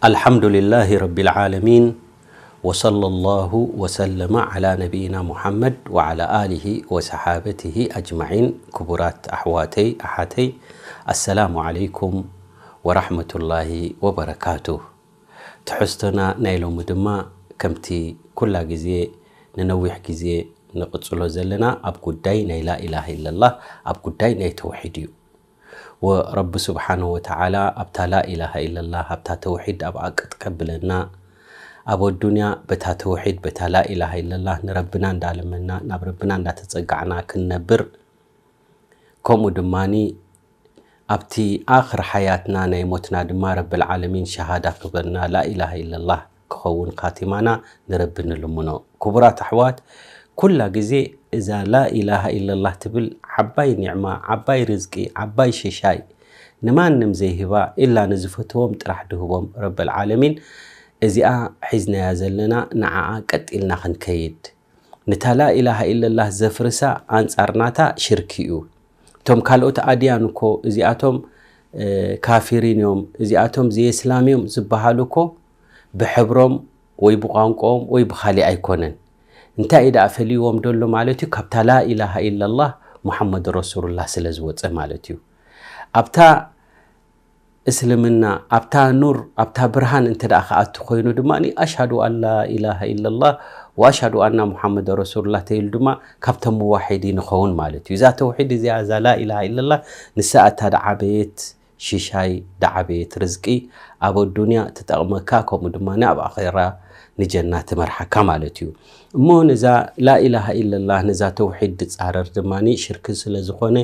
الحمد لله رب العالمين، وصلى الله وسلم على نبينا محمد وعلى آله وصحابته أجمعين. ክቡራት ኣሕዋተይ ኣሓተይ፣ ኣሰላሙ ዓለይኩም ወራሕመቱላሂ ወበረካቱ። ትሕዝቶና ናይ ሎሚ ድማ ከምቲ ኩላ ግዜ ንነዊሕ ግዜ ንቕጽሎ ዘለና ኣብ ጉዳይ ናይ ላኢላሃ ኢለላህ፣ ኣብ ጉዳይ ናይ ተውሒድ እዩ። ወረቢ ስብሓንሁ ወተዓላ ኣብታ ላኢላሃ ኢለላህ፣ ኣብታ ተውሒድ ኣብኣ ቀጥ ከብለና፣ ኣብ ኣዱንያ በታ ተውሒድ፣ በታ ላኢላሃ ኢለላህ ንረብና እንዳለመና፣ ናብ ረብና እንዳተጸጋዕና ክንነብር፣ ከምኡ ድማኒ ኣብቲ ኣኽር ሓያትና ናይ ሞትና ድማ ረብል ዓለሚን ሸሃዳ ክበና ላኢላሃ ኢለላህ ክኸውን ካቲማና ንረቢ ንልምኖ። ክቡራት ኣሕዋት፣ ኩላ ግዜ እዛ ላኢላሃ ኢለላህ ትብል ዓባይ ኒዕማ፣ ዓባይ ርዝቂ፣ ዓባይ ሽሻይ ንማንም ዘይህባ ኢላ ንዝፈትዎም ጥራሕ ድህቦም ረብል ዓለሚን፣ እዚኣ ሒዝናያ ዘለና ንዓኣ ቀጥ ኢልና ክንከይድ፣ ንታ ላኢላሃ ኢለላህ ዘፍርሳ ኣንጻር ናታ ሽርኪ እዩ። እቶም ካልኦት ኣድያን እኮ እዚኣቶም፣ እ፣ ካፊሪን እዮም፣ እዚኣቶም ዘየስላም እዮም ዝበሃሉ እኮ ብሕብሮም ወይ ብቋንቋኦም ወይ ብኻሊእ ኣይኮነን። እንታይ እዩ ደኣ ፈልይዎም ደሎ ማለት እዩ? ካብታ ላኢላሃ ኢለላህ ሙሓመድ ረሱሉላህ ስለ ዝወጸ ማለት እዩ። ኣብታ እስልምና፣ ኣብታ ኑር፣ ኣብታ ብርሃን እንተ ደኣ ክኣቱ ኮይኑ ድማ፣ ኣሽሃዱ ኣን ላ ኢላሃ ኢለላህ ወኣሽሃዱ ኣና ሙሓመድ ረሱሉላህ ተይሉ ድማ ካብቶም ሙዋሒዲን ይኸውን ማለት እዩ። እዛ ተውሒድ እዚኣ፣ እዛ ላኢላሃ ኢለላህ፣ ንሳ እታ ደዓበየት ሽሻይ፣ ደዓበየት ርዝቂ፣ ኣብ ኣዱንያ ትጠቕመካ፣ ከምኡ ድማ ኣብ ኣኼራ ንጀና ትመርሓካ ማለት እዩ። እሞ ነዛ ላኢላሃ ኢለላህ፣ ነዛ ተውሒድ ድጻረር ድማ ሽርኪ ስለ ዝኾነ፣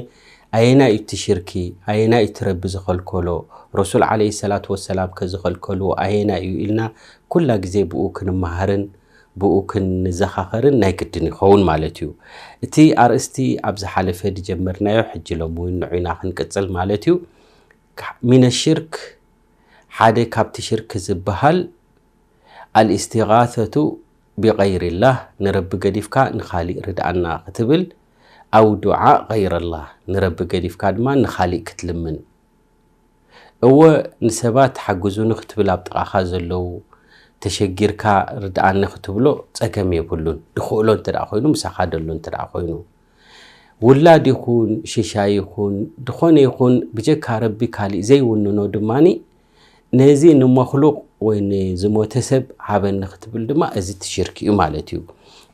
ኣየናይ እዩ እቲ ሽርኪ? ኣየናይ እዩ እቲ ረቢ ዝኸልከሎ? ረሱል ዓለይሂ ሰላቱ ወሰላም ከ ዝኸልከልዎ ኣየናይ እዩ ኢልና ኩላ ግዜ ብኡ ክንመሃርን ብኡ ክንዘኻኸርን ናይ ግድን ይኸውን ማለት እዩ። እቲ ኣርእስቲ ኣብ ዝሓለፈ ዝጀመርናዮ፣ ሕጂ ሎሚ እውን ንዑ ኢና ክንቅጽል ማለት እዩ። ሚነ ሽርክ፣ ሓደ ካብቲ ሽርክ ዝበሃል ኣልእስቲጋሰቱ ቢገይሪላህ፣ ንረቢ ገዲፍካ ንኻሊእ ርድኣና ክትብል፣ ኣው ዱዓ ገይረላህ፣ ንረቢ ገዲፍካ ድማ ንኻሊእ ክትልምን። እወ፣ ንሰባት ሓግዙኒ ክትብል ኣብ ጥቓኻ ዘለዉ፣ ተሸጊርካ ርድኣኒ ክትብሎ ጸገም የብሉን። ድኽእሎ እንተ ደኣ ኮይኑ፣ ምሳኻ ደሎ እንተ ደኣ ኮይኑ። ውላድ ይኹን፣ ሽሻይ ይኹን፣ ድኾነ ይኹን፣ ብጀካ ረቢ ካሊእ ዘይውንኖ ድማኒ፣ ነዚ ንመኽሉቕ ወይ ንዝሞተ ሰብ ሃበኒ ክትብል ድማ፣ እዚ እቲ ሽርክ እዩ ማለት እዩ።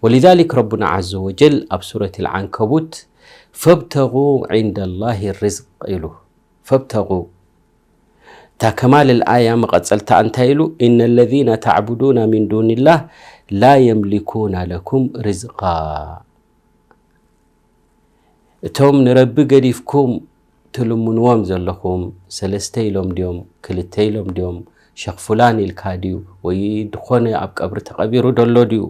ወሊዛሊክ ረቡና ዓዘ ወጀል ኣብ ሱረት ልዓንከቡት፣ "ፈብተጉ ዒንደላሂ ርዝቅ" ኢሉ። ፈብተጉ። እታ ከማል ልኣያ መቐጸልታ እንታይ ኢሉ? "ኢነ ለዚነ ተዕቡዱና ሚን ዱንላህ ላ የምሊኩና ለኩም ርዝቃ።" እቶም ንረቢ ገዲፍኩም ትልምንዎም ዘለኹም፣ ሰለስተ ኢሎም ድዮም፣ ክልተ ኢሎም ድዮም፣ ሸኽ ፉላን ኢልካ ድዩ፣ ወይ ድኾነ ኣብ ቀብሪ ተቐቢሩ ደሎ ድዩ፣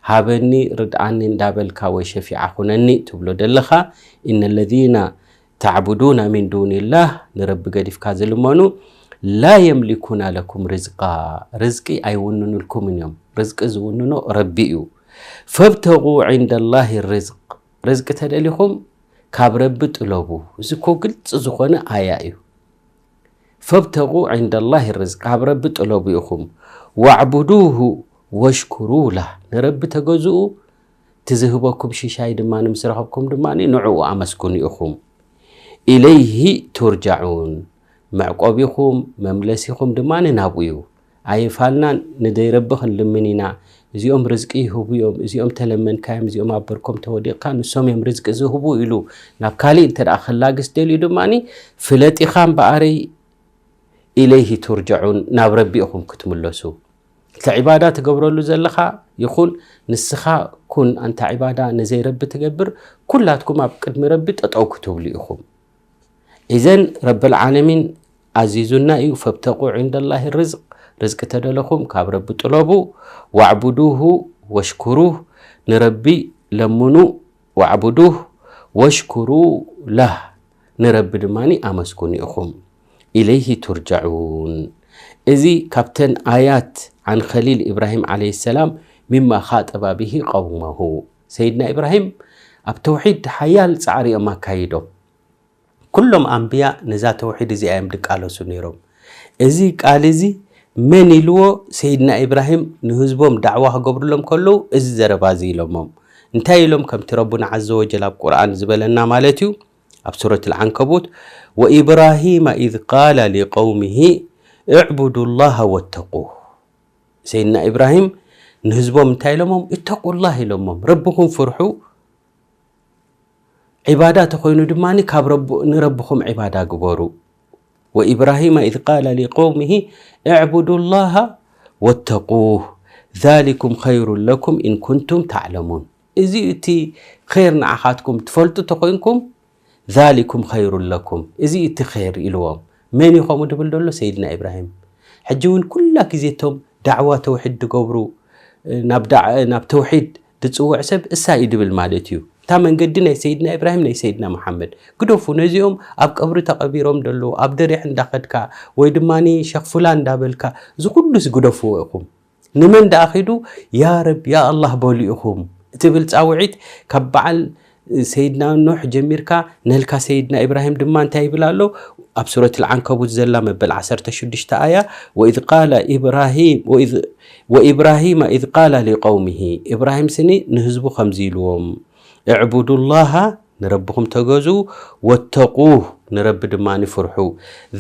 ሃበኒ፣ ርድኣኒ እንዳበልካ፣ ወይ ሸፊዓ ኩነኒ ትብሎ ደለኻ፣ ኢነ ለዚነ ተዕቡዱና ሚን ዱንላህ፣ ንረቢ ገዲፍካ ዝልመኑ፣ ላ የምሊኩና ለኩም ርዝቃ፣ ርዝቂ ኣይውንኑልኩምን እዮም። ርዝቂ ዝውንኖ ረቢ እዩ። ፈብተጉ ዒንደላሂ ርዝቅ፣ ርዝቂ ተደሊኹም ካብ ረቢ ጥለቡ። እዚ እኮ ግልፂ ዝኾነ ኣያ እዩ። ፈብተጉ ዒንደላሂ ርዝቅ፣ ካብ ረቢ ጥለቡ ኢኹም። ዋዕቡዱሁ ወሽኩሩ ላህ፣ ንረቢ ተገዝኡ፣ እቲ ዝህበኩም ሽሻይ ድማ ንምስረኸብኩም ድማ ንዕኡ ኣመስግኑ ኢኹም። ኢለይሂ ቱርጃዑን፣ መዕቆቢኹም መምለሲኹም ድማ ናብኡ እዩ። ኣይፋልናን፣ ንደይ ረቢ ክንልምን ኢና። እዚኦም ርዝቂ ይህቡ እዮም፣ እዚኦም ተለመንካዮም፣ እዚኦም ኣብ በርኮም ተወዲቕካ፣ ንሶም እዮም ርዝቂ ዝህቡ ኢሉ ናብ ካሊእ እንተ ደኣ ክላግስ ደልዩ ድማ፣ ፍለጥ ኢኻ እምበኣረይ፣ ኢለይሂ ቱርጀዑን፣ ናብ ረቢ ኢኹም ክትምለሱ። እቲ ዒባዳ ትገብረሉ ዘለኻ ይኹን፣ ንስኻ ኩን ኣንታ ዒባዳ ንዘይ ረቢ ትገብር፣ ኩላትኩም ኣብ ቅድሚ ረቢ ጠጠው ክትብሉ ኢኹም። ኢዘን ረብል ዓለሚን ኣዚዙና እዩ፣ ፈብተቁ ዒንደላሂ ርዝቅ፣ ርዝቂ ተደለኹም ካብ ረቢ ጥለቡ፣ ዋዕቡዱሁ ወሽኩሩህ፣ ንረቢ ለምኑ፣ ዋዕቡዱህ ወሽኩሩ ላህ፣ ንረቢ ድማ ኣመስግኑ ኢኹም። ኢለይሂ ቱርጀዑን። እዚ ካብተን ኣያት ዓን ኸሊል ኢብራሂም ዓለይሂ ሰላም፣ ሚማ ኻጠባ ብሂ ቀውመሁ። ሰይድና ኢብራሂም ኣብ ተውሒድ ሓያል ጻዕሪ እዮም ኣካይዶም። ኩሎም ኣንብያ ነዛ ተውሒድ እዚኣ እዮም ድቃለሱ ነይሮም። እዚ ቃል እዚ መን ኢልዎ? ሰይድና ኢብራሂም ንህዝቦም ዳዕዋ ክገብሩሎም ከለዉ እዚ ዘረባ እዚ ኢሎሞም። እንታይ ኢሎም? ከምቲ ረቡና ዓዘ ወጀል ኣብ ቁርኣን ዝበለና ማለት እዩ፣ ኣብ ሱረት ልዓንከቡት፣ "ወኢብራሂመ ኢዝ ቃለ ሊቀውሚሂ እዕቡዱ ላሃ ወተቁህ." ሰይድና ኢብራሂም ንህዝቦም እንታይ ኢሎሞም? "ኢተቁላህ" ኢሎሞም፣ ረብኹም ፍርሑ። ዒባዳ ተኾይኑ ድማ ካብ ረቡ-፣ ንረብኹም ዒባዳ ግበሩ። "ወኢብራሂመ ኢዝ ቃለ ሊቀውሚሂ እዕቡዱ ላሃ ወተቁህ ዛሊኩም ኸይሩን ለኩም ኢን ኩንቱም ተዕለሙን።" እዚ እቲ ኸይር ንዓኻትኩም ትፈልጡ ተኾይንኩም፣ ዛሊኩም ኸይሩን ለኩም፣ እዚ እቲ ኸይር ኢልዎም። መን እዩ ከምኡ ድብል ደሎ? ሰይድና ኢብራሂም። ሕጂ እውን ኩላ ግዜ እቶም ዳዕዋ ተውሒድ ድገብሩ፣ ናብ ዳ-፣ ናብ ተውሒድ ድጽውዕ ሰብ እሳ እዩ ድብል ማለት እዩ። እታ መንገዲ ናይ ሰይድና ኢብራሂም፣ ናይ ሰይድና መሓመድ። ግደፉ፣ ነዚኦም ኣብ ቀብሪ ተቐቢሮም ደለዉ፣ ኣብ ደሪሕ እንዳኸድካ ወይ ድማ ሸኽ ፉላን እንዳበልካ፣ እዚ ኩሉስ ግደፍዎ ኢኹም። ንመን ደኣ ኺዱ፣ "ያ ረብ፣ ያ ኣላህ" በሉ ኢኹም? እትብል ጻውዒት ካብ በዓል ሰይድና ኖሕ ጀሚርካ ነልካ ሰይድና ኢብራሂም ድማ እንታይ ይብል ኣሎ? ኣብ ሱረት ልዓንከቡት ዘላ መበል ዓሰርተ ሽዱሽተ ኣያ፣ "ወኢዝ ቃለ ኢብራሂም፣ ወኢዝ፣ ወኢብራሂመ ኢዝ ቃለ ሊቀውሚሂ።" ኢብራሂም ስኒ ንህዝቡ ከምዚ ኢልዎም፣ "እዕቡዱላሃ፣ ንረብኹም ተገዝኡ፣ ወተቁህ፣ ንረቢ ድማ ፍርሑ፣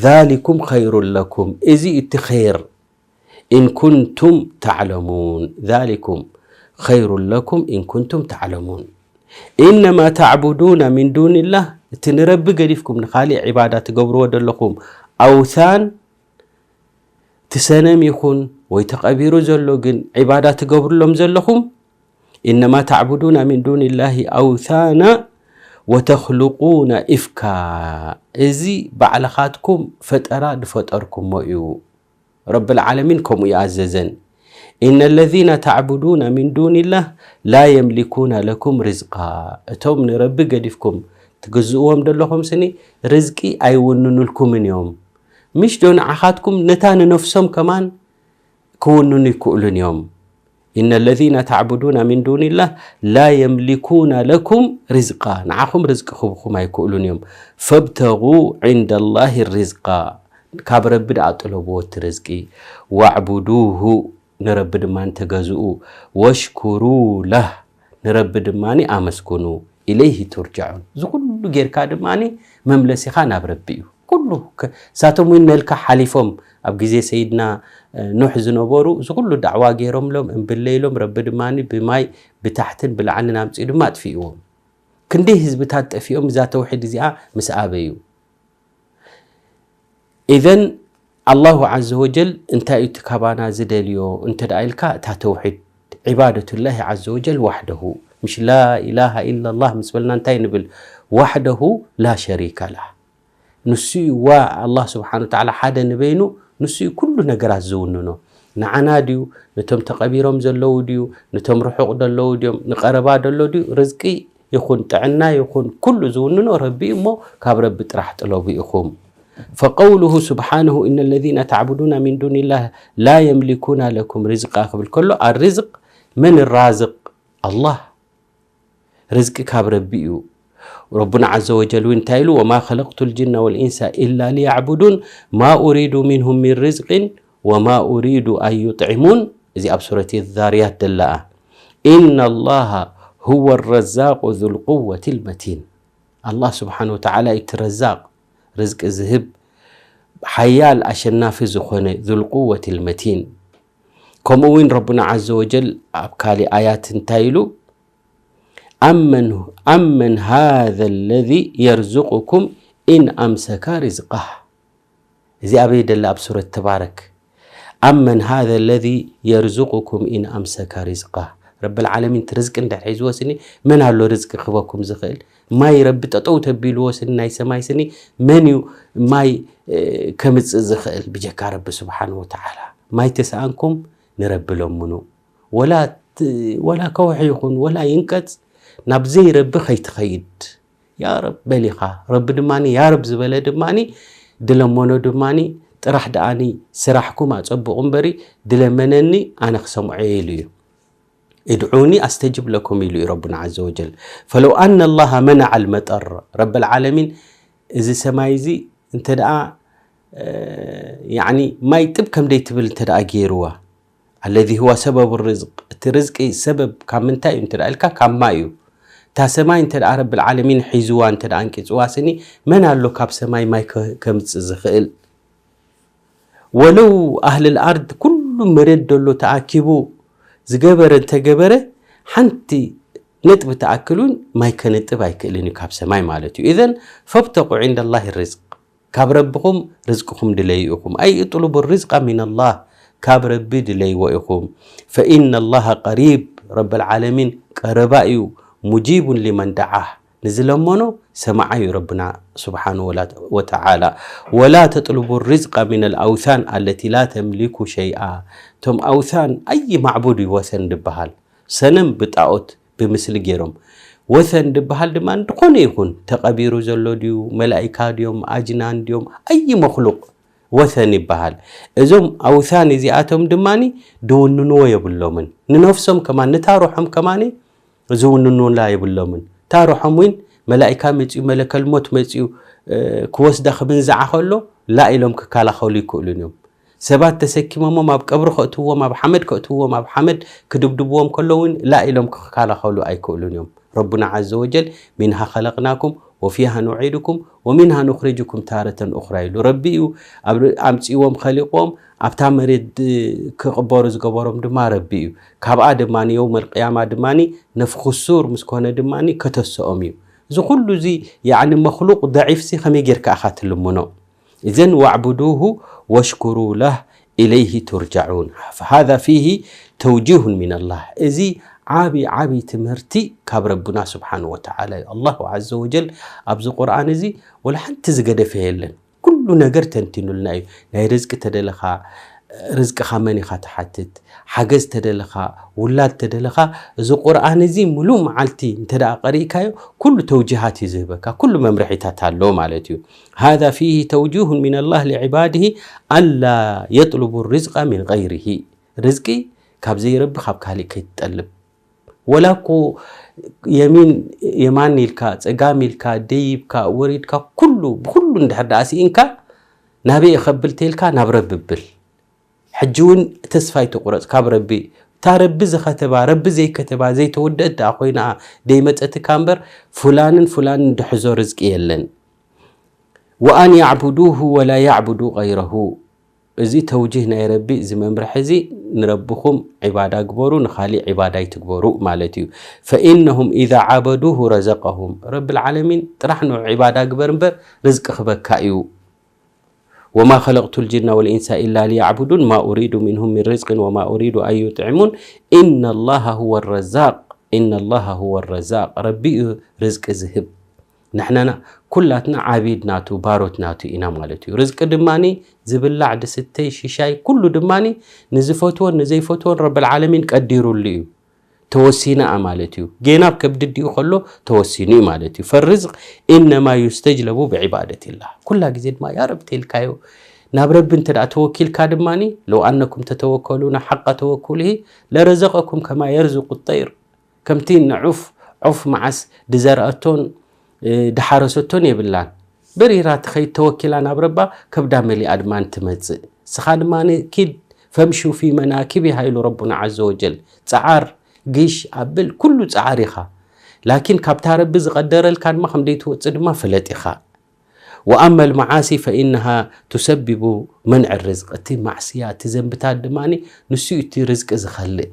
ዛሊኩም ኸይሩን ለኩም፣ እዚ እቲ ኸይር፣ ኢን ኩንቱም ተዕለሙን፣ ዛሊኩም ኸይሩን ለኩም ኢን ኩንቱም ተዕለሙን። ኢነማ ተዕቡዱነ ሚን ዱንላህ፣ እቲ ንረቢ ገዲፍኩም ንኻሊእ ዒባዳ ትገብርዎ ዘለኹም ኣውሳን፣ ትሰነም ይኹን ወይ ተቐቢሩ ዘሎ ግን ዒባዳ ትገብሩሎም ዘለኹም፣ ኢነማ ተዕቡዱነ ሚን ዱንላሂ ኣውሳና ወተኽሉቁነ ኢፍካ፣ እዚ ባዕልኻትኩም ፈጠራ ድፈጠርኩሞ እዩ። ረብል ዓለሚን ከምኡ ይኣዘዘን። "ኢነ ለዚነ ተዕቡዱነ ሚን ዱንላህ ላ የምሊኩነ ለኩም ሪዝቃ።" እቶም ንረቢ ገዲፍኩም ትግዝእዎም ደለኹም ስኒ ርዝቂ ኣይውንኑልኩምን እዮም። ምሽ ዶ ንዓኻትኩም ነታ ንነፍሶም ከማን ክውንኑ ይክእሉን እዮም። "ኢነ ለዚነ ተዕቡዱነ ሚን ዱንላህ ላ የምሊኩነ ለኩም ሪዝቃ።" ንዓኹም ርዝቂ ክህቡኹም ኣይክእሉን እዮም። "ፈብተጉ ዒንደላሂ ሪዝቃ።" ካብ ረቢ ደኣ ጥለብዎ እቲ ርዝቂ። "ዋዕቡዱሁ፣ ንረቢ ድማ ተገዝኡ። ወሽኩሩ ለህ፣ ንረቢ ድማ ኣመስግኑ። ኢለይሂ ቱርጃዑን፣ እዚ ኩሉ ጌርካ ድማ መምለሲኻ ናብ ረቢ እዩ። ኩሉ ከ-፣ እሳቶም እውን ነልካ ሓሊፎም ኣብ ግዜ ሰይድና፣ እ፣ ኑሕ ዝነበሩ እዚ ኩሉ ዳዕዋ ገይሮምሎም፣ እምብለ ኢሎም፣ ረቢ ድማ ብማይ ብታሕትን ብላዕልን ኣምጺኡ ድማ ኣጥፊእዎም። ክንደይ ህዝብታት ጠፊኦም እዛ ተውሒድ እዚኣ ምስ ኣበዩ። ኢዘን ኣላሁ ዓዘ ወጀል እንታይ እዩ እቲ ካባና ዝደልዮ እንተ ደኣ ኢልካ፣ እታ ተውሒድ፣ ዒባደቱላሂ ዓዘ ወጀል ዋሕደሁ፣ ምሽ ላኢላሃ ኢላላህ ምስ በልና እንታይ ንብል? ዋሕደሁ ላ ሸሪከ ላህ። ንሱ እዩ ዋ-፣ ኣላህ ስብሓነ ወተዓላ ሓደ ንበይኑ፣ ንሱ እዩ ኩሉ ነገራት ዝውንኖ። ንዓና ድዩ? ነቶም ተቐቢሮም ዘለዉ ድዩ? ነቶም ርሑቕ ዘለዉ ድዮም? ንቐረባ ደሎ ድዩ? ርዝቂ ይኹን ጥዕና ይኹን ኩሉ ዝውንኖ ረቢ እዩ እሞ፣ ካብ ረቢ ጥራሕ ጥለቡ ኢኹም። ፈቀውሉሁ ስብሓነሁ፣ "ኢነ ለዚነ ተዕቡዱነ ሚን ዱንላህ ላ የምሊኩነ ለኩም ሪዝቃ" ክብል ከሎ፣ ኣርዝቅ መን ራዝቅ? ኣላህ። ርዝቂ ካብ ረቢ እዩ። ረቡና ዓዘ ወጀል እውን እንታይ ኢሉ? "ወማ ኸለቅቱ ልጅነ ወልኢንሳ ኢላ ሊያዕቡዱን፣ ማ ኡሪዱ ሚንሁም ሚን ሪዝቅን፣ ወማ ኡሪዱ ኣን ዩጥዒሙን።" እዚ ኣብ ሱረት ዛርያት ደለኣ። "ኢነ ላሃ ሁወ ረዛቁ ዙልቁወት ልመቲን።" ኣላህ ስብሓነ ወተዓላ እቲ ረዛቅ፣ ርዝቂ ዝህብ፣ ሓያል ኣሸናፊ ዝኾነ፣ ዙልቁወት ልመቲን። ከምኡ እውን ረቡና ዓዘ ወጀል ኣብ ካሊእ ኣያት እንታይ ኢሉ? "ኣመን፣ ኣመን ሃዘ ለዚ የርዝቁኩም ኢን ኣምሰካ ሪዝቃህ።" እዚ ኣበይ ደለ? ኣብ ሱረት ተባረክ። "ኣመን ሃዘ ለዚ የርዝቁኩም ኢን ኣምሰካ ሪዝቃህ።" ረብል ዓለሚን እቲ ርዝቂ እንድሕር ሒዝዎ ስኒ፣ መን ኣሎ ርዝቂ ክህበኩም ዝኽእል? ማይ ረቢ ጠጠው ተቢልዎ ስኒ፣ ናይ ሰማይ ስኒ፣ መን እዩ ማይ፣ እ፣ ከምጽእ ዝኽእል ብጀካ ረቢ ስብሓን ወተዓላ? ማይ ተሰኣንኩም ንረቢ ለምኑ። ወላ ት-፣ ወላ ከውሒ ይኹን፣ ወላ ይንቀጽ፣ ናብ ዘይረቢ ከይትኸይድ። ያ ረብ በል ኢኻ። ረቢ ድማኒ፣ ያ ረብ ዝበለ ድማኒ፣ ድለመኖ ድማኒ፣ ጥራሕ ደኣኒ ስራሕኩም ኣጸብቑ እምበሪ፣ ድለመነኒ ኣነ ክሰምዖ እየ ኢሉ እዩ። "እድዑኒ ኣስተጅብ ለኩም" ኢሉ እዩ ረቡና ዓዘ ወጀል። "ፈለው ኣነ ላሃ መነዐ ልመጠር"፣ ረብል ዓለሚን እዚ ሰማይ እዚ እንተ ደኣ ያኒ ማይ ጥብ ከም ደይትብል እንተ ደኣ ገይርዋ፣ الذي هو سبب الرزق፣ እቲ ርዝቂ ሰበብ ካብ ምንታይ እዩ እንተ ደኣ ኢልካ፣ ካብ ማይ እዩ። እታ ሰማይ እንተ ደኣ ረብል ዓለሚን ሒዝዋ እንተ ደኣ ኣንቂጽዋ ስኒ፣ መን ኣሎ ካብ ሰማይ ማይ ከ-፣ ከምጽእ ዝኽእል? ወለው ኣህልል ኣርድ ኩሉ መሬት ደሎ ተኣኪቡ ዝገበረ እንተገበረ፣ ሓንቲ ነጥቢ ተኣክል እውን ማይ ከነጥብ ኣይክእልን እዩ ካብ ሰማይ ማለት እዩ። ኢዘን ፈብተቁ ዒንደ ላሂ ርዝቅ፣ ካብ ረብኹም ርዝቅኹም ድለዩ ኢኹም። ኣይ እጥሉቡ ርዝቃ ሚን ላህ፣ ካብ ረቢ ድለይዎ ኢኹም። ፈኢነ ላሃ ቀሪብ፣ ረብል ዓለሚን ቀረባ እዩ። ሙጂቡን ሊመን ደዓህ፣ ንዝለመኖ ሰማዓ እዩ ረብና ስብሓን ወላ-፣ ወተዓላ። ወላ ተጥልቡ ርዝቃ ሚን ኣልኣውሳን ኣለቲ ላ ተምሊኩ ሸይኣ። እቶም ኣውሳን ኣይ ማዕቡድ እዩ ወሰን ድበሃል። ሰነም ብጣኦት ብምስሊ ገይሮም። ወሰን ድበሃል ድማ ዝኾነ ይኹን ተቐቢሩ ዘሎ ድዩ፣ መላኢካ ድዮም፣ ኣጅናን ድዮም፣ ኣይ መኽሉቅ ወሰን ይበሃል። እዞም ኣውሳን እዚኣቶም ድማ ድውንንዎ የብሎምን። ንነፍሶም ከማን፣ ንታ ሮሖም ከማን ዝውንኑላ የብሎምን። ታርሖም እውን መላኢካ መፂኡ፣ መለከል ሞት መፂኡ፣ እ፣ ክወስዳ ክምንዝዓ ከሎ ላ ኢሎም ክከላኸሉ ይክእሉን እዮም። ሰባት ተሰኪሞሞም ኣብ ቀብሪ ከእትዎም፣ ኣብ ሓመድ ከእትዎም፣ ኣብ ሓመድ ክድብድብዎም ከሎ እውን ላ ኢሎም ክከላኸሉ ኣይክእሉን እዮም። ረቡና ዓዘ ወጀል ሚንሃ ኸለቅናኩም ወፊሃ ኑዒድኩም ወሚንሃ ኑኽሪጅኩም ታረተን ኡኽራ ኢሉ። ረቢ እዩ ኣብ-፣ ኣምፂዎም ኸሊቕዎም ኣብታ መሬት ድ-፣ ክቕበሩ ዝገበሮም ድማ ረቢ እዩ። ካብኣ ድማ የውመል ቅያማ ድማ ነፍኹ ሱር ምስ ኮነ ድማ ከተሰኦም እዩ። እዚ ኩሉ እዚ ያዕኒ መኽሉቅ ደዒፍሲ ከመይ ጌርካ ኢኻ ትልምኖ? እዘን ዋዕቡዱሁ ወሽኩሩ ለህ ኢለይሂ ቱርጃዑን። ሃዛ ፊሂ ተውጂሁን ሚነላህ። እዚ ዓቢ ዓቢ ትምህርቲ ካብ ረቡና ስብሓን ወተዓላ እዩ። ኣላሁ ዓዘ ወጀል ኣብዚ ቁርኣን እዚ ወላ ሓንቲ ዝገደፈ የለን። ኩሉ ነገር ተንቲኑልና እዩ። ናይ ርዝቂ ተደለኻ፣ ርዝቅኻ መን ኢኻ ትሓትት? ሓገዝ ተደለኻ፣ ውላድ ተደለኻ፣ እዚ ቁርኣን እዚ ሙሉእ መዓልቲ እንተ ደኣ ቀሪእካዮ፣ ኩሉ ተውጂሃት እዩ ዝህበካ፣ ኩሉ መምርሒታት ኣሎ ማለት እዩ። ሃዛ ፊሂ ተውጂሁን ሚነላህ ሊዕባድሂ ኣላ የጥሉቡ ርዝቃ ሚን ገይሪሂ። ርዝቂ ካብ ዘይረቢ ካብ ካሊእ ከይትጠልብ። ወላ እኮ የሚን፣ የማን ኢልካ፣ ጸጋም ኢልካ፣ ደይብካ፣ ወሪድካ፣ ኩሉ፣ ብኩሉ እንድሕር ደኣ ስኢንካ፣ ናበይ እኸብል ተይልካ፣ ናብ ረቢ ብል። ሕጂ እውን ተስፋ ኣይትቁረጽ ካብ ረቢ። እታ ረቢ ዝኸተባ፣ ረቢ ዘይከተባ፣ ዘይተወደአት ደኣ ኮይና ደይመጸትካ እምበር፣ ፉላንን ፉላንን ድሕዞ ርዝቂ የለን። ወኣን ያዕቡዱሁ ወላ ያዕቡዱ ገይረሁ። እዚ ተውጂህ ናይ ረቢ፣ እዚ መምርሒ እዚ ንረብኹም ዒባዳ ግበሩ፣ ንኻሊእ ዒባዳ ኣይትግበሩ ማለት እዩ። ፈኢነሁም ኢዛ ዓበዱሁ ረዘቀሁም። ረብል ዓለሚን ጥራሕ ንዑ ዒባዳ ግበር እምበር ርዝቂ ክበካ እዩ። ወማ ኸለቅቱ ልጅና ወልኢንሳ ኢላ ሊያዕቡዱን ማ ኡሪዱ ሚንሁም ሚን ርዝቅን ወማ ኡሪዱ ኣን ዩጥዕሙን ኢነላሃ ሁወ ረዛቅ፣ ኢነላሃ ሁወ ረዛቅ። ረቢ እዩ ርዝቂ ዝህብ። ንሕናና ኩላትና ዓቢድ ናቱ፣ ባሮት ናቱ ኢና ማለት እዩ። ርዝቂ ድማኒ ዝብላዕ ድስተይ ሽሻይ ኩሉ ድማኒ ንዝፈትዎን ንዘይፈትዎን ረብል ዓለሚን ቀዲሩሉ እዩ። ተወሲና ማለት እዩ። ጌና ኣብ ከብዲ ዲኡ ከሎ ተወሲኑ እዩ ማለት እዩ። ፈርዝቅ ኢነማ ዩስተጅለቡ ብዒባደቲላህ። ኩላ ግዜ ድማ ያ ረብ ተልካዮ ናብ ረቢ እንተ ደኣ ተወኪልካ ድማኒ ለው ኣነኩም ተተወከሉና ሓቃ ተወኩልሂ ለረዘቀኩም ከማ የርዝቁ ጠይር። ከምቲ ንዑፍ፣ ዑፍ መዓስ ድዘርኣቶን፣ እ፣ ድሓረሰቶን የብላን። በሪራ ትኸይድ ተወኪላ ናብ ረባ፣ ከብዳ መሊኣ ድማ ትመጽእ። ንስኻ ድማ ኪድ ፈምሹ ፊ መናኪቢሃ ኢሉ ረቡና ዓዘ ወጀል። ጸዓር፣ ግሽ፣ ኣብል፣ ኩሉ ጸዓር ኢኻ። ላኪን ካብታ ረቢ ዝቐደረልካ ድማ ከም ደይትወጽእ ድማ ፍለጥ ኢኻ። ወኣማ ልመዓሲ ፈኢነሃ ቱሰቢቡ መንዕ ርዝቅ። እቲ ማዕስያ፣ እቲ ዘንብታት ድማ ንሱ እዩ እቲ ርዝቂ ዝኸልእ።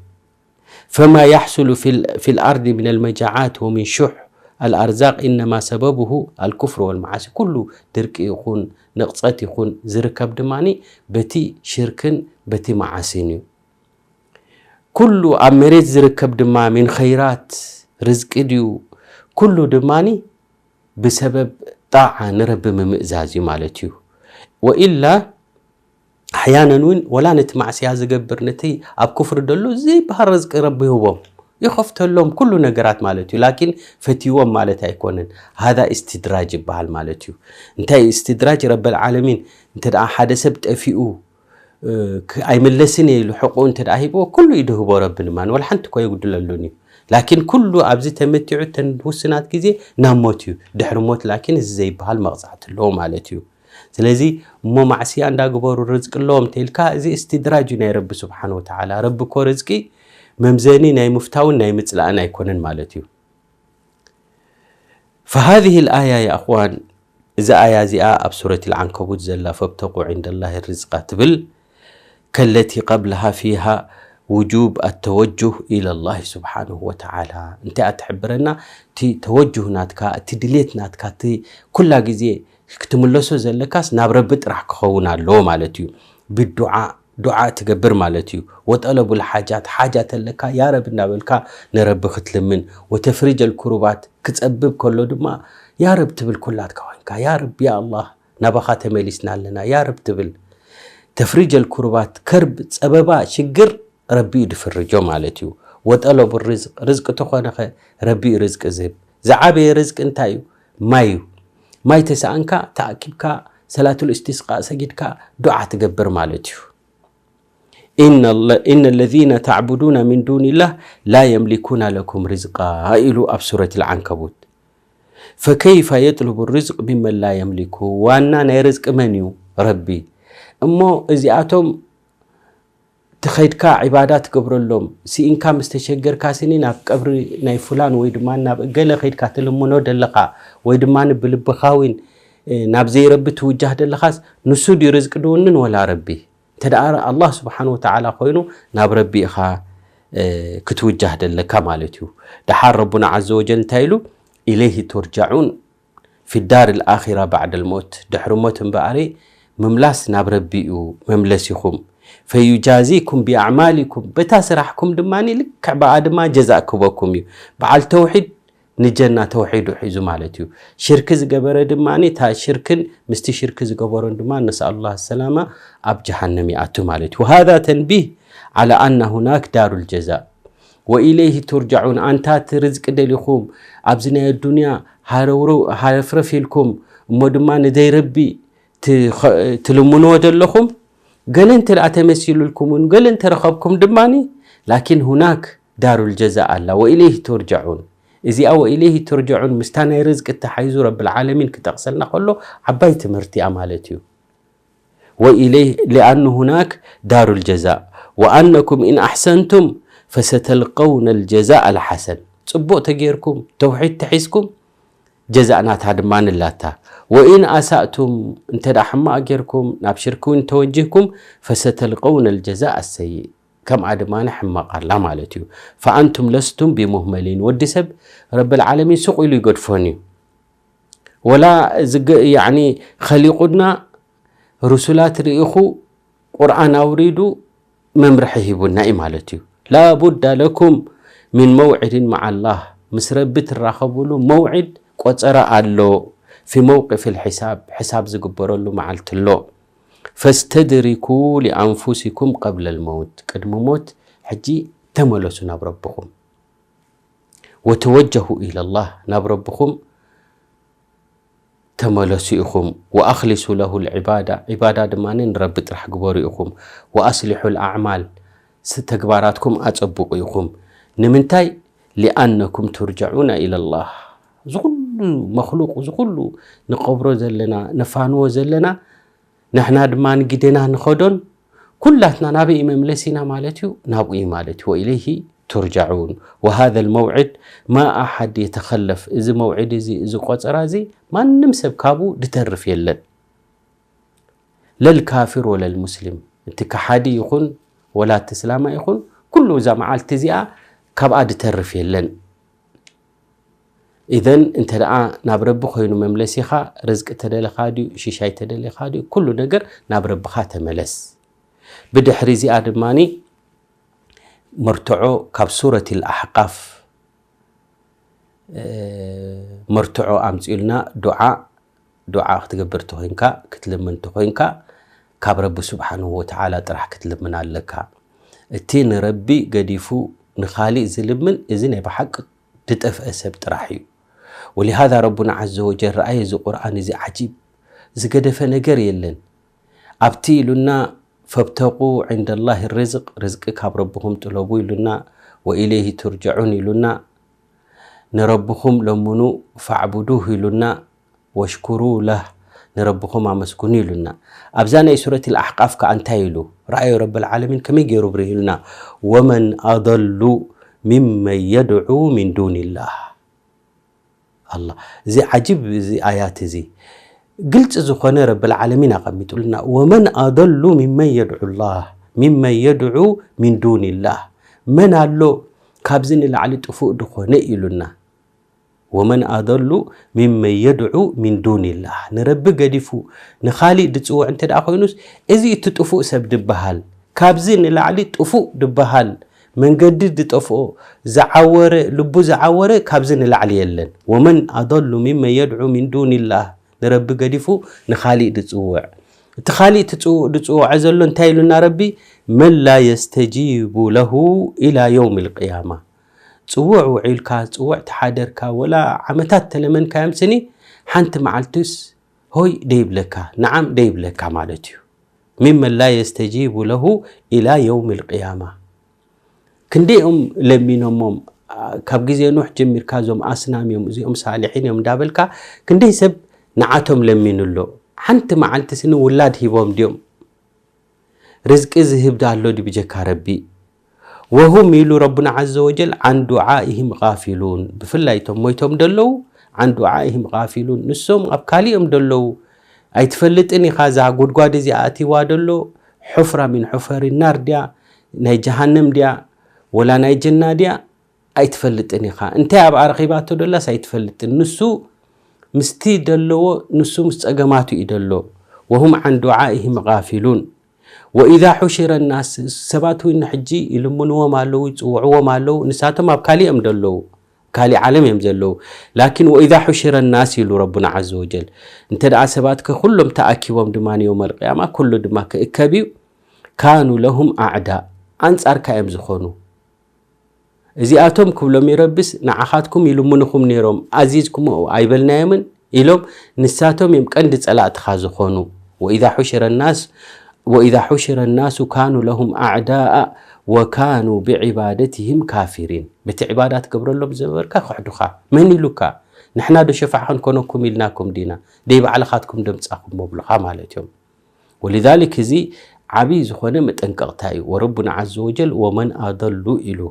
ፈማ ያሕሱሉ ፊል-፣ ፊል ኣርዲ ሚነል መጃዓት ወሚን ሹሕ ኣልኣርዛቅ ኢነማ ሰበብሁ ኣልኩፍር ወልመዓሲ። ኩሉ ድርቂ ይኹን ንቕጸት ይኹን ዝርከብ ድማኒ በቲ ሽርክን በቲ መዓሲን እዩ። ኩሉ ኣብ መሬት ዝርከብ ድማ ሚን ኸይራት ርዝቂ ድዩ? ኩሉ ድማኒ ብሰበብ ጣዓ ንረቢ ምምእዛዝ እዩ ማለት እዩ። ወኢላ ኣሕያነን እውን ወላ ነቲ ማዕስያ ዝገብር ነቲ ኣብ ኩፍሪ ደሎ ዘይበሃል ርዝቂ ረቢ ይህቦም፣ ይኸፍተሎም ኩሉ ነገራት ማለት እዩ። ላኪን ፈትይዎም ማለት ኣይኮነን። ሃዛ እስትድራጅ ይበሃል ማለት እዩ። እንታይ እስትድራጅ? ረበል ዓለሚን እንተ ደኣ ሓደ ሰብ ጠፊኡ፣ እ፣ ክ-፣ ኣይምለስን እየ ኢሉ ሕቁ እንተ ደኣ ሂብዎ ኩሉ እዩ ድህቦ ረቢ ድማ ወላ ሓንቲ እኮ የጉድለሉን እዩ። ላኪን ኩሉ ኣብዚ ተመቲዑ እተን ውስናት ግዜ ናብ ሞት እዩ። ድሕሪ ሞት ላኪን እዚ ዘይበሃል መቕጻዕቲ ኣለዎ ማለት እዩ። ስለዚ እሞ ማዕስያ እንዳግበሩ ርዝቂ ኣለዎም እንተ ኢልካ፣ እዚ እስትድራጅ እዩ ናይ ረቢ ስብሓን ወተዓላ። ረቢ እኮ ርዝቂ መምዘኒ ናይ ምፍታውን ናይ ምፅላእን ኣይኮነን ማለት እዩ። فهذه الآية يا أخوان، እዛ ኣያ እዚኣ ኣብ ሱረት ልዓንከቡት ዘላ ፈብተቁ ዕንደላሂ ርዝቃ ትብል፣ ከለቲ ቀብለሃ ፊሃ ውጁብ ኣተወጁህ ኢለላሂ ስብሓንሁ ወተዓላ። እንታይ እያ ትሕብረና? እቲ ተወጁህ ናትካ፣ እቲ ድሌት ናትካ፣ እቲ ኩላ ግዜ ክትምለሶ ዘለካስ ናብ ረቢ ጥራሕ ክኸውን ኣለዎ ማለት እዩ። ብዱዓ ዱዓ ትገብር ማለት እዩ። ወጠለቡል ሓጃት፣ ሓጃ ተለካ ያ ረብ እንዳበልካ ንረቢ ክትልምን፣ ወተፍሪጀል ኩሩባት ክጸብብ ከሎ ድማ ያ ረብ ትብል ኩላትካ ኮንካ፣ ያ ረብ ያ ኣላህ ናባኻ ተመሊስና ኣለና ያ ረብ ትብል። ተፍሪጀል ኩሩባት፣ ከርብ፣ ጸበባ፣ ሽግር ረቢ እዩ ድፍርጆ ማለት እዩ። ወጠለቡ ርዝቅ፣ ርዝቂ ተኾነኸ ረቢ እዩ ርዝቂ ዝህብ። ዝዓበየ ርዝቂ እንታይ እዩ? ማይ እዩ። ማይ ተሰኣንካ ተኣኪብካ ሰላቱል እስቲስቃእ ሰጊድካ ዱዓ ትገብር ማለት እዩ። إن الذين تعبدون من دون الله لا يملكون لكم رزقا ኢሉ ኣብ ሱረት ልዓንከቡት። فكيف يطلب الرزق ممن لا يملكه؟ ዋና ናይ ርዝቂ መን እዩ? ረቢ። እሞ እዚኣቶም ትኸይድካ ዒባዳ ትገብረሎም፣ ስኢንካ ምስ ተሸገርካ ስኒ ናብ ቀብሪ ናይ ፉላን ወይ ድማ ናብ እገለ ኸይድካ ትልምኖ ደለኻ፣ ወይ ድማ ብልብኻ እውን ናብ ዘይረቢ ትውጃህ ደለኻስ፣ ንሱ ድዩ ርዝቂ ድውንን ወላ ረቢ? እንተ ደኣ ኣላህ ስብሓን ወተዓላ ኮይኑ ናብ ረቢ ኢኻ ክትውጃህ ደለካ ማለት እዩ። ደሓር ረቡና ዓዘ ወጀል እንታይ ኢሉ? ኢለይህ ቱርጃዑን ፊ ዳር ልኣኺራ ባዕደ ልሞት፣ ድሕሪ ሞት እምበኣሪ ምምላስ ናብ ረቢ እዩ መምለሲኹም። ፈዩጃዚኩም ብኣዕማሊኩም፣ በታ ስራሕኩም ድማ ልክዕ ብኣ ድማ ጀዛእ ክበኩም እዩ። በዓል ተውሒድ ንጀና ተውሒዱ ሒዙ ማለት እዩ። ሽርኪ ዝገበረ ድማ እታ ሽርክን ምስቲ ሽርኪ ዝገበሮን ድማ ነስኣሉላህ ሰላማ ኣብ ጀሃነም ይኣቱ ማለት እዩ። ወሃዛ ተንቢህ ዓላ ኣና ሁናክ ዳሩል ጀዛእ ወኢለይህ ቱርጃዑን። ኣንታ እቲ ርዝቂ ደሊኹም ኣብዚ ናይ ኣዱንያ ሃረፍረፍ ኢልኩም እሞ ድማ ንዘይረቢ ትልምንዎ ዘለኹም፣ ገለ እንተ ደኣ ተመሲሉልኩም እውን ገለ እንተ ረኸብኩም ድማ ላኪን ሁናክ ዳሩል ጀዛእ ኣላ ወኢለይህ ቱርጃዑን። እዚኣ ወኢለይህ ቱርጃዑን ምስታ ናይ ርዝቂ ተሓይዙ ረብል ዓለሚን ክጠቕሰልና ከሎ ዓባይ ትምህርቲ እያ ማለት እዩ። ወኢለይህ ሊኣኑ ሁናክ ዳሩል ጀዛእ ወኣነኩም ኢን ኣሕሰንቱም ፈሰተልቀውነ ልጀዛእ ኣልሓሰን። ጽቡቕ ተጌርኩም ተውሒድ ተሒዝኩም ጀዛእ ናታ ድማ ንላታ። ወኢን ኣሳእቱም እንተ ደኣ ሕማቕ ጌርኩም ናብ ሽርኪ እውን ተወጅህኩም ፈሰተልቀውነ ልጀዛእ ኣሰይእ። ከምኣ ድማ ሕማቕ ኣላ ማለት እዩ። ፈኣንቱም ለስቱም ቢሙህመሊን። ወዲ ሰብ ረብል ዓለሚን ስቕ ኢሉ ይገድፎን እዩ። ወላ ዝገ- ያዕኒ ኸሊቑና ሩሱላት ርኢኹ ቁርኣን ኣውሪዱ መምርሒ ሂቡና እዩ ማለት እዩ። ላቡዳ ለኩም ሚን መውዒድን መዓ ላህ፣ ምስ ረቢ ትራኸቡሉ መውዒድ ቆጸራ ኣሎ። ፊ መውቅፍ ልሒሳብ፣ ሕሳብ ዝግበረሉ መዓልቲ ኣሎ። ፈስተድሪኩ ሊኣንፉሲኩም ቀብለ ልመውት፣ ቅድሚ ሞት ሕጂ ተመለሱ ናብ ረብኹም። ወተወጀሁ ኢለላህ፣ ናብ ረብኹም ተመለሱ ኢኹም። ወኣኽሊሱ ለሁ ልዕባዳ፣ ዒባዳ ድማ ንረቢ ጥራሕ ግበሩ ኢኹም። ወኣስሊሑ ልኣዕማል፣ ስ- ተግባራትኩም ኣጸብቑ ኢኹም። ንምንታይ? ሊኣነኩም ቱርጀዑና ኢለላህ። እዚ ኩሉ መክሉቅ፣ እዚ ኩሉ ንቀብሮ ዘለና፣ ነፋንዎ ዘለና፣ ንሕና ድማ ንግደና ንኸዶን ኩላትና ናበይ መምለሲና ማለት እዩ? ናብኡ እዩ ማለት እዩ። ወኢለይሂ ቱርጃዑን። ወሃዘ ልመውዒድ ማ ኣሓድ የተኸለፍ። እዚ መውዒድ እዚ፣ እዚ ቆጸራ እዚ ማንም ሰብ ካብኡ ድተርፍ የለን። ለልካፊር ወለልሙስሊም። እቲ ከሓዲ ይኹን ወላ እቲ እስላማ ይኹን ኩሉ እዛ መዓልቲ እዚኣ ካብኣ ድተርፍ የለን። ኢዘን እንተ ደኣ ናብ ረቢ ኮይኑ መምለሲኻ፣ ርዝቂ ተደለኻ ድዩ፣ ሽሻይ ተደሊኻ ድዩ፣ ኩሉ ነገር ናብ ረብኻ ተመለስ። ብድሕሪ እዚኣ ድማኒ መርትዖ ካብ ሱረት ኣልኣሕቃፍ፣ እ፣ መርትዖ ኣምጺኡልና ዱዓ፣ ዱዓ ክትገብር ተኾይንካ፣ ክትልምን ተኾይንካ፣ ካብ ረቢ ስብሓንሁ ወተዓላ ጥራሕ ክትልምን ኣለካ። እቲ ንረቢ ገዲፉ ንኻሊእ ዝልምን፣ እዚ ናይ ብሓቂ ዝጠፍአ ሰብ ጥራሕ እዩ። ወሊሃዛ ረቡና ዓዘ ወጀል ረኣየ፣ እዚ ቁርኣን እዚ ዓጂብ፣ ዝገደፈ ነገር የለን። ኣብቲ ኢሉና፣ ፈብተቁ ዕንደላሂ ርዝቅ፣ ርዝቂ ካብ ረብኹም ጥለቡ ኢሉና፣ ወኢለይሂ ቱርጀዑን ኢሉና፣ ንረብኹም ለምኑ፣ ፈዕቡዱህ ኢሉና፣ ወሽኩሩ ለህ፣ ንረብኹም ኣመስግኑ ኢሉና። ኣብዛ ናይ ሱረት ኣልኣሕቃፍ ከኣ እንታይ ኢሉ? ረኣዩ ረብል ዓለሚን ከመይ ገይሩ ብሪህ ኢሉና። ወመን ኣደሉ ሚመን የድዑ ሚን ዱንላህ። ኣላ፣ እዚ ዓጅብ፣ እዚ ኣያት እዚ ግልፂ ዝኾነ ረብል ዓለሚን ኣቐሚጡልና። ወመን ኣደሉ ሚመን የድዑ ላህ፣ ሚመን የድዑ ሚን ዱንላህ። መን ኣሎ ካብዚ ንላዕሊ ጥፉእ ድኾነ ኢሉና። ወመን ኣደሉ ሚመን የድዑ ሚን ዱንላህ። ንረቢ ገዲፉ ንኻሊእ ድጽውዕ እንተ ደኣ ኮይኑስ፣ እዚ እቲ ጥፉእ ሰብ ድበሃል። ካብዚ ንላዕሊ ጥፉእ ድበሃል፣ መንገዲ ድጠፍኦ፣ ዝዓወረ፣ ልቡ ዝዓወረ ካብዚ ንላዕሊ የለን። ወመን ኣደሉ ሚመን የድዑ ሚን ዱንላህ። ንረቢ ገዲፉ ንኻሊእ ድጽውዕ። እቲ ኻሊእ ትጽው-፣ ድጽውዖ ዘሎ እንታይ ኢሉና ረቢ? መን ላ የስተጂቡ ለሁ ኢላ የውም ልቅያማ። ጽውዕ ውዒልካ፣ ጽውዕ ተሓደርካ፣ ወላ ዓመታት ተለመንካዮም ስኒ፣ ሓንቲ መዓልትስ ሆይ ደይብለካ፣ ነዓም ደይብለካ ማለት እዩ። ሚመን ላ የስተጂቡ ለሁ ኢላ የውም ልቅያማ። ክንደይኦም ለሚኖሞም፣ አ፣ ካብ ግዜ ኑሕ ጀሚርካ እዞም ኣስናም እዮም፣ እዚኦም ሳልሒን እዮም እንዳበልካ፣ ክንደይ ሰብ ንዓቶም ለሚኑ ኣሎ። ሓንቲ መዓልቲ ስኒ ውላድ ሂቦም ድዮም? ርዝቂ ዝህብ ዶ ኣሎ ድዩ ብጀካ ረቢ? ወሁም ኢሉ ረቡና ዓዘ ወጀል፣ ዓን ዱዓኢሂም ጋፊሉን። ብፍላይ እቶም ሞይቶም ደለዉ፣ ዓን ዱዓኢሂም ጋፊሉን። ንሶም ኣብ ካሊኦም ደለዉ። ኣይትፈልጥን ኢኻ፣ እዛ ጉድጓድ እዚኣ ኣቲዋ ደሎ፣ ሑፍራ ሚን ሑፈሪ ናር ድያ፣ ናይ ጀሃነም ድያ፣ ወላ ናይ ጀና ድያ? ኣይትፈልጥን ኢኻ። እንታይ ኣብኣ ረኺባቶ ደላስ ኣይትፈልጥን። ንሱ ምስቲ ደለዎ፣ ንሱ ምስ ጸገማቱ እዩ ደሎ። ወሁም ዓን ዱዓኢሂም ጋፊሉን። ወኢዛ ሑሽረ ናስ፣ ሰባት እውን ሕጂ ይልምንዎም ኣለዉ፣ ይጽውዕዎም ኣለዉ። ንሳቶም ኣብ ካሊኦም ደለዉ፣ ካሊእ ዓለም እዮም ዘለዉ። ላኪን ወኢዛ ሑሽረ ናስ ኢሉ ረቡና ዓዘ ወጀል። እንተ ደኣ ሰባት ከ ኩሎም ተኣኪቦም ድማ የውመል ቅያማ፣ ኩሉ ድማ ክእከብ እዩ። ካኑ ለሁም ኣዕዳ፣ ኣንጻርካ እዮም ዝኾኑ። እዚኣቶም ክብሎም ይረብስ፣ ንዓኻትኩም ይልምንኹም ነይሮም፣ ኣዚዝኩሞ ኣይበልናዮምን ኢሎም፣ ንሳቶም እዮም ቀንዲ ጸላእትኻ ዝኾኑ። ወኢዛ ሑሽረ ናስ፣ ወኢዛ ሑሽረ ናሱ ካኑ ለሁም ኣዕዳኣ ወካኑ ብዒባደትህም ካፊሪን። በቲ ዒባዳ ትገብረሎም ዝነበርካ ክሕዱኻ። መን ኢሉካ? ንሕና ዶ ሸፋዓ ክንኮነኩም ኢልናኩም ዲና? ደይ ባዕልኻትኩም ደምጻኹም መብሉኻ ማለት እዮም። ወሊዛሊክ እዚ ዓብዪ ዝኾነ መጠንቀቕታ እዩ። ወረቡና ዓዘ ወጀል ወመን ኣደሉ ኢሉ፣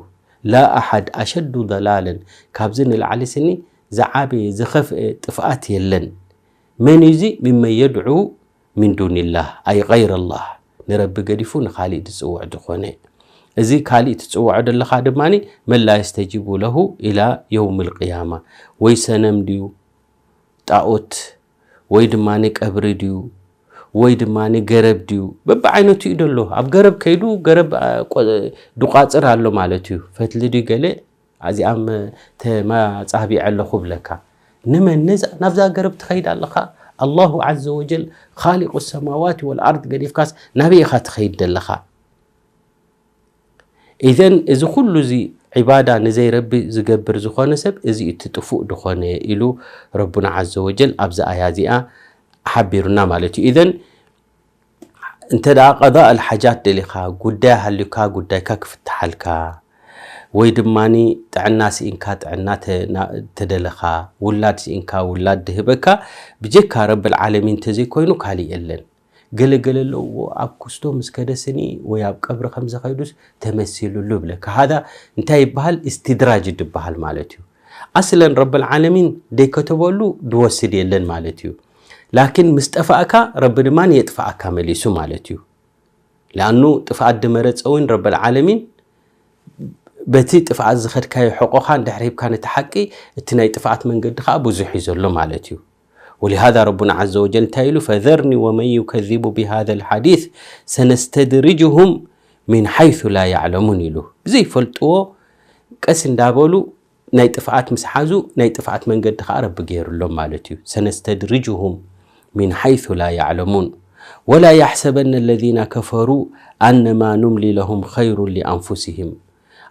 ላ ኣሓድ ኣሸዱ ደላለን፣ ካብዚ ንላዕሊ ስኒ ዝዓበየ ዝኸፍአ ጥፍኣት የለን። መን እዩ እዚ? ሚመን የድዑ ሚን ዱንላህ ኣይ ገይረላህ፣ ንረቢ ገዲፉ ንኻሊእ ዝጽውዕ ዝኾነ። እዚ ካሊእ ትጽውዖ ዘለኻ ድማ መን ላ የስተጂቡ ለሁ ኢላ የውም ልቅያማ። ወይ ሰነም ድዩ ጣኦት፣ ወይ ድማ ቀብሪ ድዩ፣ ወይ ድማ ገረብ ድዩ፣ በብዓይነቱ እዩ ደሎ። ኣብ ገረብ ከይዱ ገረብ፣ አ፣ ቆ-፣ ድቋጽር ኣሎ ማለት እዩ። ፈትሊ ድዩ ገለ፣ እዚኣም ተማጻቢዐ ኣለኹ ብለካ። ንመን ነዛ፣ ናብዛ ገረብ ትኸይድ ኣለኻ? ኣላሁ ዓዘ ወጀል፣ ኻሊቁ ሰማዋት ወልኣርድ ገዲፍካስ ናበይ ኢኻ ትኸይድ ደለኻ? ኢዘን እዚ ኩሉ እዚ ዒባዳ ንዘይረቢ ዝገብር ዝኾነ ሰብ፣ እዚ እቲ ጥፉእ ድኾነ ኢሉ ረቡና ዓዘ ወጀል ኣብዚ ኣያ እዚኣ ሓቢሩና ማለት እዩ። ኢዘን እንተ ደኣ ቀዳእ ኣልሓጃት ደሊኻ፣ ጉዳይ ሃልዩካ፣ ጉዳይካ ክፍትሓልካ፣ ወይ ድማኒ ጥዕና ስኢንካ፣ ጥዕና ተ-፣ ና-፣ ተደለኻ፣ ውላድ ስኢንካ፣ ውላድ ድህበካ፣ ብጀካ ረብል ዓለሚን እንተዘይኮይኑ ካሊእ የለን። ገለ ገለ ኣለዎ፣ ኣብ ኩስቶ ምስ ከደ ስኒ ወይ ኣብ ቀብሪ ከም ዝኸይዱስ ተመሲሉሉ ይብለካ። ሃዛ እንታይ ይበሃል? እስትድራጅ ድበሃል ማለት እዩ። ኣስለን ረብል ዓለሚን ደይከተበሉ ድወስድ የለን ማለት እዩ። ላኪን ምስ ጠፋእካ ረቢ ድማ የጥፍኣካ መሊሱ ማለት እዩ። ለኣኑ ጥፍኣት ድመረጸ እውን ረብል ዓለሚን በቲ ጥፍኣት ዝኸድካዮ ሕቆኻ እንድሕር ሂብካ ነቲ ሓቂ፣ እቲ ናይ ጥፍኣት መንገዲ ኸኣ ብዙሕ እዩ ዘሎ ማለት እዩ። ወሊሃዛ ረቡና ዓዘ ወጀል እንታይ ኢሉ? ፈዘርኒ ወመን ዩከዚቡ ቢሃዘ ልሓዲስ ሰነስተድርጅሁም ሚን ሓይሱ ላ ያዕለሙን ኢሉ። ብዘይፈልጥዎ ቀስ እንዳበሉ ናይ ጥፍኣት ምስ ሓዙ፣ ናይ ጥፍኣት መንገዲ ኸኣ ረቢ ገይሩሎም ማለት እዩ። ሰነስተድርጅሁም ሚን ሓይሱ ላ ያዕለሙን ወላ ያሕሰበነ ለዚነ ከፈሩ ኣነማ ኑምሊ ለሁም ኸይሩን ሊኣንፉሲሂም።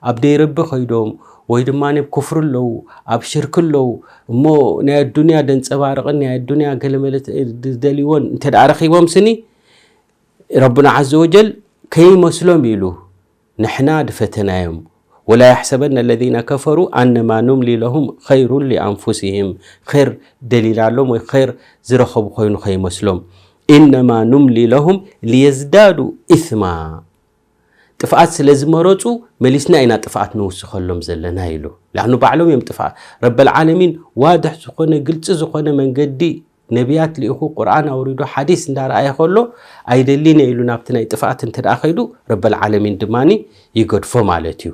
ኣብ ደይረቢ ኸይዶም ወይ ድማ ኣብ ኩፍሪ ኣለዉ፣ ኣብ ሽርክ ኣለዉ፣ እሞ ናይ ኣዱንያ ደንጸባርቕን ናይ ኣዱንያ ገለመለ ዝደልይዎን እንተ ደኣ ረኺቦም ስኒ፣ ረቡና ዓዘ ወጀል ከይመስሎም ኢሉ ንሕና ድፈተናዮም፣ ولا يحسبن الذين كفروا أنما نملي لهم خير لأنفسهم. ኸይር ደሊናሎም ወይ ኸይር ዝረኸቡ ኮይኑ ከይመስሎም። إنما نملي لهم ليزدادوا إثما. ጥፍኣት ስለ ዝመረፁ መሊስና ኢና ጥፍኣት ንውስኸሎም ዘለና ኢሉ። ላኑ ባዕሎም እዮም ጥፍኣት። ረበል ዓለሚን ዋድሕ ዝኾነ ግልፂ ዝኾነ መንገዲ ነቢያት ልኢኹ ቁርኣን ኣውሪዱ ሓዲስ እንዳረኣየ ከሎ ኣይደሊን ኢሉ ናብቲ ናይ ጥፍኣት እንተ ደኣ ከይዱ ረበል ዓለሚን ድማ ይገድፎ ማለት እዩ።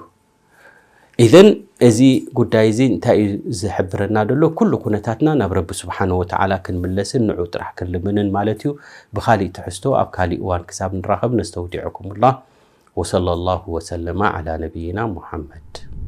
ኢዘን እዚ ጉዳይ እዚ እንታይ እዩ ዝሕብረና ዘሎ? ኩሉ ኩነታትና ናብ ረቢ ስብሓን ወተዓላ ክንምለስን ንዑ ጥራሕ ክንልምንን ማለት እዩ። ብካሊእ ትሕዝቶ ኣብ ካሊእ እዋን ክሳብ ንራኸብ ነስተውዲዕኩምላ። وصلى الله وسلم على نبينا محمد.